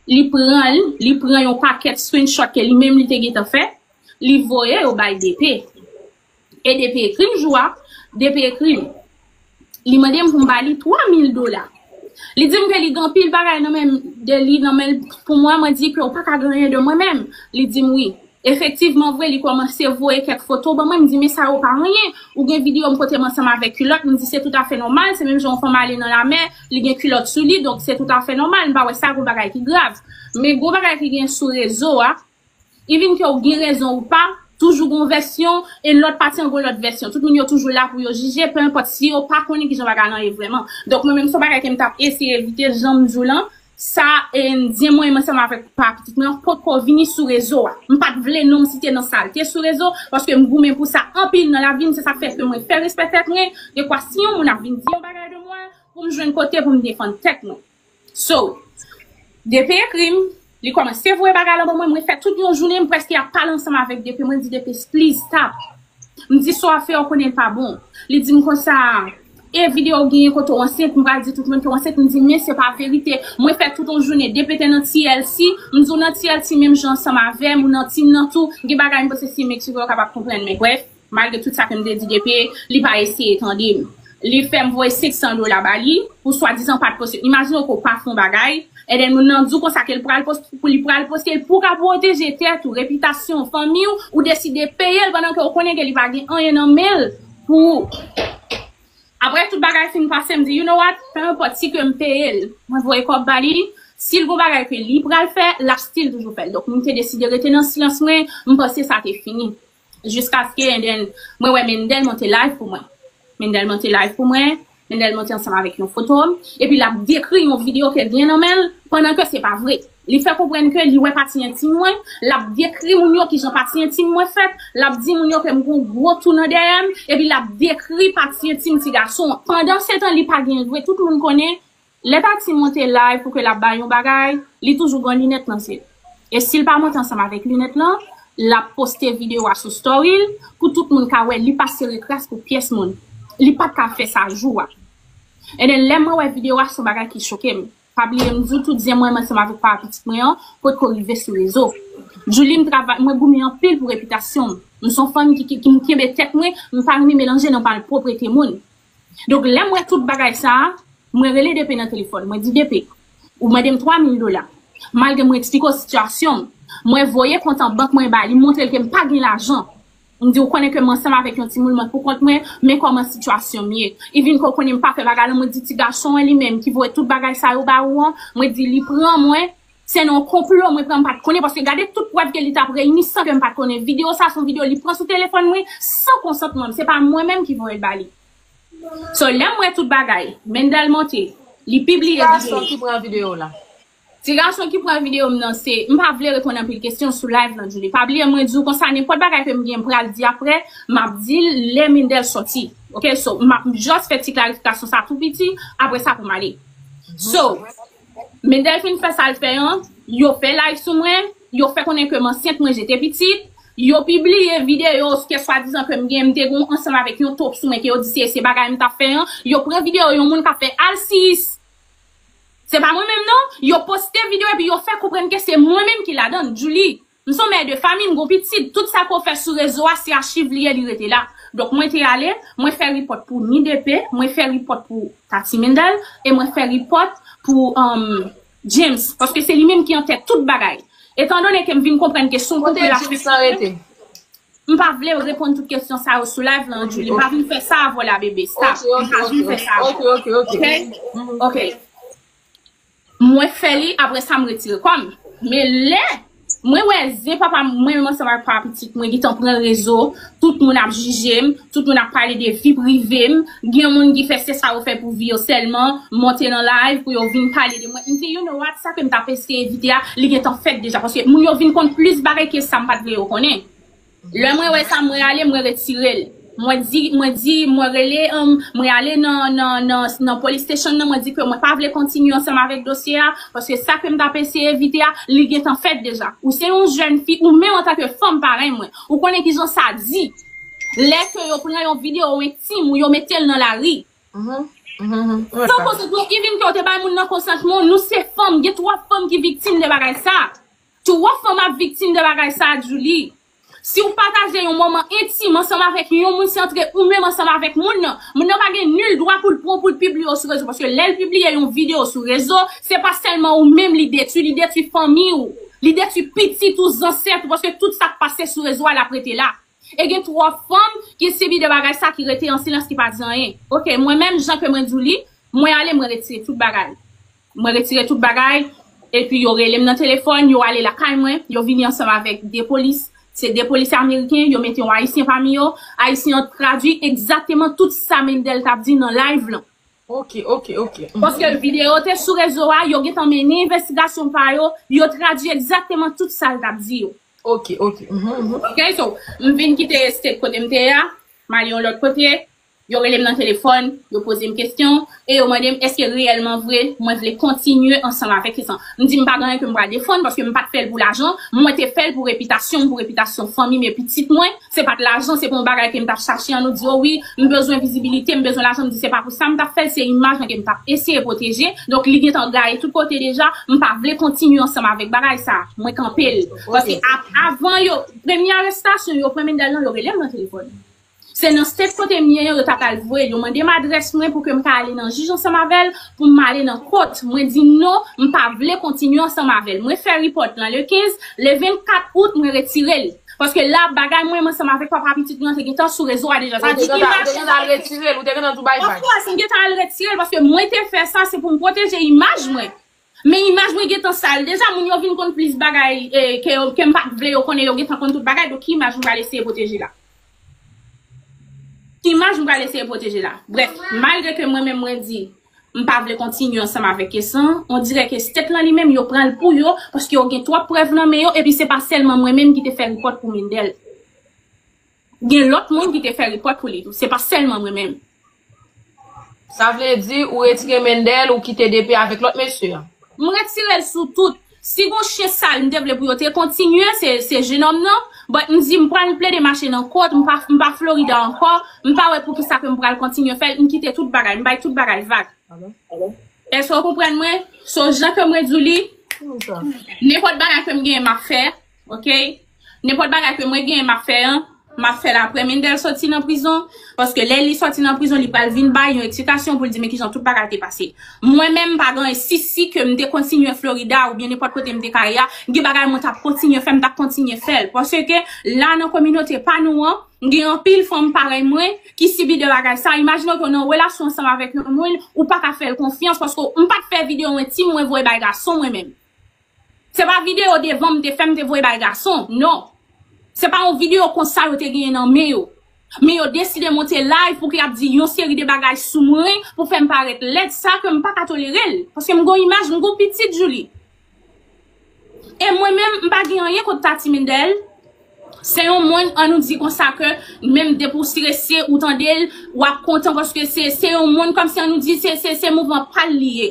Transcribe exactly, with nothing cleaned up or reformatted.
Li pran l, li pran yon pakèt screenshot ke li menm li te gentan fè, li voye yo bay D P. E D P ekri m jou a, D P ekri m. Li mande m pou m ba li twa mil dola. Li di m ke li gen anpil bagay nan men de li nan men l pou mwen, mwen di ke ou pa ka gen anyen de mwen menm. Li di m wi. Efektivman vre, li kòmanse voye kèk foto ban mwen, m di men sa yo pa anyen. Ou gen videyo m kote m ansanm avèk kilòt, m di se toutafè nòmal, se menm jan yon fanm ale nan lamè, li gen kilòt sou li, donk se toutafè nòmal, m pa wè sa gon bagay ki grav. Men gon bagay ki gen sou rezo a, even ke w gen rezon ou pa, toujou gon vèsyon, e lòt pati an gon lòt vèsyon. Tout moun yo toujou la pou yo jije, pe enpòt si yo pa konnen kijan bagay lan ye vrèman. Donk mwen menm se yon bagay ke m t ap eseye evite, jan m di w lan, sa, e, di mwen menm ansanm avèk papa pitit mwen an potko vini sou rezo a. M pa t vle non m site nan sa l te sou rezo, paske m goumen pou sa anpil nan lavi m, se sa k fè ke mwen fè respè tèt mwen. Dekwa si yon moun ap vin di yon bagay de mwen, pou m jwenn kote pou m defann tèt mwen. So, D P ekri m, li kòmanse voye bagay lan ban mwen, mwen fè tout yon jounen, m prèske ap pale ansanm avèk D P, mwen di D P, please stop. M di sa w ap fè, ou konnen l pa bon. Li di m konsa, e videyo w genyen kote w ansent, m pral di tout moun ke w ansent, m di men se pa verite. Mwen fè tout yon jounen, D P te nan T L C, m di w nan T L C menm jan ansanm avè m, ou nan team nan tou, gen bagay m panse si Mexico yo kapab konprann, men brèf. Malgre tout sa ke m te di D P, li pa eseye tande m. Li fè m voye senk san dola ba li pou swadizan pa t poste. Imajine w ke w pa fè yon bagay, and then moun nan di w konsa ke l pral poste, pou li pral poste l pou w ka pwoteje tèt ou, repitasyon w, fanmi w, ou deside peye l pandan ke w konnen ke li pa gen anyen nan men l pou ou. Apre tout bagay fin pase, m di, you know what? Pe enpòt si ke m peye l, mwen voye kòb ba li, si l gon bagay ke li pral fè, l ap still toujou fè l. Donk, m te deside rete nan silans mwen, m panse sa te fini. Jiskaske, and then, mwen wè Mendel monte live pou mwen. Mendel monte live pou mwen. Mendel monte ansanm avèk yon foto. Epi l ap dekri yon videyo ke l gen nan men l, pandan ke se pa vre. Li fè konprann ke li wè pati entim mwen. L ap dekri moun yo kijan pati entim mwen fèt. L ap di moun yo ke m gon gwo tou nan dèyè m. Epi l ap dekri pati entim ti gason an. Pandan se tan, li pa gen vre. Tout moun konnen Lè Tati monte live pou ke l ap bay yon bagay, li toujou gen linèt nan zye l. E si l pa monte ansanm avèk linèt lan, l ap poste videyo a sou story l pou tout moun ka wè li pa sere kras pou pyès moun. Li pa t ka fè sa jou a. And then lè mwen wè videyo a, se yon bagay ki choke m. Pa bliye m di w tout zen mwen ansanm avèk papa pitit mwen an potko rive sou rezo. Julie, m travay, mwen goumen anpil pou repitasyon m. M se yon fanm ki, ki, ki m kenbe tèt mwen, m pa renmen melanje nan malpwoprete moun. Donk, lè m wè tout bagay sa a, mwen rele D P nan telefòn. Mwen di, D P, ou mande m twa mil dola. Malgre mwen eksplike w sitiyasyon m, mwen voye kont an bank mwen ba li, montre l ke m pa gen lajan. M di, ou konnen ke m ansanm avèk yon timoun, mwen pou kont mwen, men kòman sitiyasyon m ye. Even ke w konnen m pa fè bagay la, mwen di ti gason an li menm ki voye tout bagay sa yo ba ou an, mwen di li pran mwen, se nan yon konplo mwen pran, m pa t konnen, paske gade tout prèv ke li t ap reyini san ke m pa t konnen. Videyo sa, se yon videyo li pran sou telefòn mwen, san konsantman m. Se pa mwen menm ki voye l ba li. So, lè m wè tout bagay, Mendel monte, li pibliye videyo. Ti gason ki pran videyo w la. Ti gason ki pran videyo m nan, se, m pa vle reponn anpil kesyon sou live lan, Julie. Pa bliye, mwen di w konsa, nenpòt bagay ke m gen, m pral di apre, m ap di l lè Mendel sòti. Ok, so, m ap just fè ti klarifikasyon sa tou piti, apre sa pou m ale. So, Mendel fin fè sa l fè an, yo fè live sou mwen, yo fè konnen ke m ansent, mwen jete pitit, yo pibliye videyo ke swadizan ke m gen, m te gon ansanm avèk yon top sou mwen ke yo di se, se bagay m t ap fè an, yo pran videyo yon moun k ap fè alsis. Se pa mwen menm non, yo poste videyo epi yo fè konprann ke se mwen menm ki ladan l. Julie, m se yon mè de fanmi, m gon pitit, tout sa ke w fè sou rezo a, se achiv li ye, li rete la. Donk, mwen te ale, mwen fè repòt pou ni D P, mwen fè repòt pou Tati Mendel, e mwen fè repòt pou, um, James, paske se li menm ki an tèt tout bagay. Etandone ke m vin konprann ke se yon konplo l ap fè, m pa vle reponn tout kesyon sa yo sou live lan, Julie. M pa vin fè sa avè w la, bebe. Stop. M pa vin fè sa avè w. Ok? Ok. Mwen fè li, apre sa, m retire kò m. Men lè mwen wè zen papa m, mwen menm ansanm ak papa pitit mwen, gentan pran rezo, tout moun ap jije m, tout moun ap pale de vi prive m, gen moun ki fè se sa yo fè pou vi yo sèlman, monte nan live pou yo vin pale de mwen. M di, you know what, sa ke m t ap eseye evite a, li gentan fèt deja, paske moun yo vin konn plis bagay ke sa m pa t vle yo konnen. Lè mwen wè sa, mwen ale, mwen retire l. Mwen di, mwen di, mwen rele, um, mwen ale nan, nan, nan, nan police station nan, mwen di ke mwen pa vle kontinye ansanm avèk dosye a, paske sa ke m t ap eseye evite a, li gentan fèt deja. Ou se yon jèn fi, ou menm antanke fanm parèy mwen, ou konnen kijan sa di. Lè ke yo pran yon videyo entim ou yo mete l nan lari. San konsantman, even ke w te bay moun nan konsantman, nou se fanm, gen twòp fanm ki viktim de bagay sa. Twòp fanm ap viktim de bagay sa, Julie. Si w pataje yon moman entim ansanm avèk yon moun, se antre ou menm ansanm avèk moun nan. Moun nan pa gen nil dwa pou l pran, pou l pibliye w sou rezo, paske lè l pibliye yon videyo sou rezo, se pa sèlman ou menm li detwi, li detwi fanmi w, li detwi pitit ou, zansèt ou, paske tout sa k pase sou rezo a, l ap rete la. E gen twòp fanm ki sibi de bagay sa, ki rete an silans, ki pa di anyen. Ok, mwen menm, jan ke mwen di w li, mwen ale, mwen retire tout bagay. Mwen retire tout bagay, epi yo rele m nan telefòn, yo ale lakay mwen, yo vini ansanm avèk de polis. Se de polis ameriken, yo mete yon ayisyen pami yo. Ayisyen an tradui egzakteman tout sa Mendel t ap di nan live lan. Ok, ok, ok. Paske videyo te sou rezo a, yo gentan mennen envestigasyon pa yo, yo tradui egzakteman tout sa l t ap di yo. Ok, ok. Mhm, mhm. Ok, so, m vin kite state kote m te ye a, m ale yon lòt kote, yo rele m nan telefòn, yo poze m kesyon, e yo mande m èske reyèlman vre mwen vle kontinye ansanm avèk Christian. M di m pa gen anyen ke m pral defann, paske m pa t fè l pou lajan, mwen te fè l pou repitasyon m, pou repitasyon fanmi m e pitit mwen. Se pa t lajan, se pa yon bagay ke m t ap chache an, nou di, o wi, m bezwen vizibilite, m bezwen lajan, m di se pa pou sa m t ap fè l, se imaj mwen ke m t ap eseye pwoteje. Donk, li gentan gaye tout kote deja, m pa vle kontinye ansanm avèk bagay sa, mwen kanpe l. Paske ap- avan yo, premye arestasyon yo pran Mendel lan, yo rele m nan telefòn. Se nan state kote m ye yo, yo ta pral voye l. Yo mande m adrès mwen pou ke m ka ale nan jij ansanm avè l, pou m ale nan kot. Mwen di non, m pa vle kontinye ansanm avè l. Mwen fè report lan le kenz, le vennkat out, mwen retire l. Paske la, bagay mwen, mwen ansanm avèk papa pitit mwen te gentan sou rezo a deja. Sa di imaj. Ou te gentan al retire l, ou te gentan tou bay vag. Of course, m gentan al retire l, paske mwen te fè sa, se pou m pwoteje imaj mwen. Men imaj mwen gentan sal deja, moun yo vin konn plis bagay eh, ke, ke m pa t vle yo konnen, yo gentan konn tout bagay, donk ki imaj m pral eseye pwoteje la? Ki imaj m pral eseye pwoteje la? Brèf, malgre ke mwen menm mwen di, m pa vle kontinye ansanm avèk Christian, on dirè ke state lan li menm, yo pran l pou yo, paske yo gen twòp prèv nan men yo, epi se pa sèlman mwen menm ki te fè report pou Mendel. Gen lòt moun ki te fè report pou li tou, se pa sèlman mwen menm. Sa vle di ou retire Mendel, ou kite DP avèk lòt mesye an? M retire l sou tout. Si gon chen sal m te vle pou yo te kontinye, se, se jenòm nan. But m di m pral plede mache nan kot, m pa, m pa Florida ankò, m pa wè poukisa ke m pral kontinye fè l, m kite tout bagay, m bay tout bagay vag. Èske w konprann mwen? So, jan ke mwen di w li, nenpòt bagay ke m genyen, m ap fè, ok? Nenpòt bagay ke mwen genyen, m ap fè an, m ap fè l apre Mendel soti nan prizon, paske lè li soti nan prizon, li pral vin bay yon eksplikasyon pou l di men kijan tout bagay te pase. Mwen menm, m pa gen sisi ke m te kontinye Florida oubyen nenpòt kote m te ka ye a, gen bagay mwen t ap kontinye fè, m t ap kontinye fè l. Paske la nan kominote pa nou an, gen anpil fanm parèy mwen ki sibi de bagay sa. Imajine w ke w nan relasyon ansanm avèk yon moun, ou pa ka fè l konfyans, paske m pa t fè videyo entim mwen voye bay gason mwen menm. Se pa videyo devan m te fè m te voye bay gason, non. Se pa yon videyo konsa yo te genyen nan men yo. Men yo deside monte live pou ke y ap di yon seri de bagay sou mwen, pou fè m parèt lèd, sa ke m pa ka tolere l. Paske m gon imaj, m gon pitit, Julie. E mwen menm, m pa gen anyen kont Tati Mendel. Se yon moun, an nou di konsa ke, menm depi w strese, ou tande l, w ap kontan paske se, se yon moun kòmsi an nou di se, se, se mouvman pa l li ye.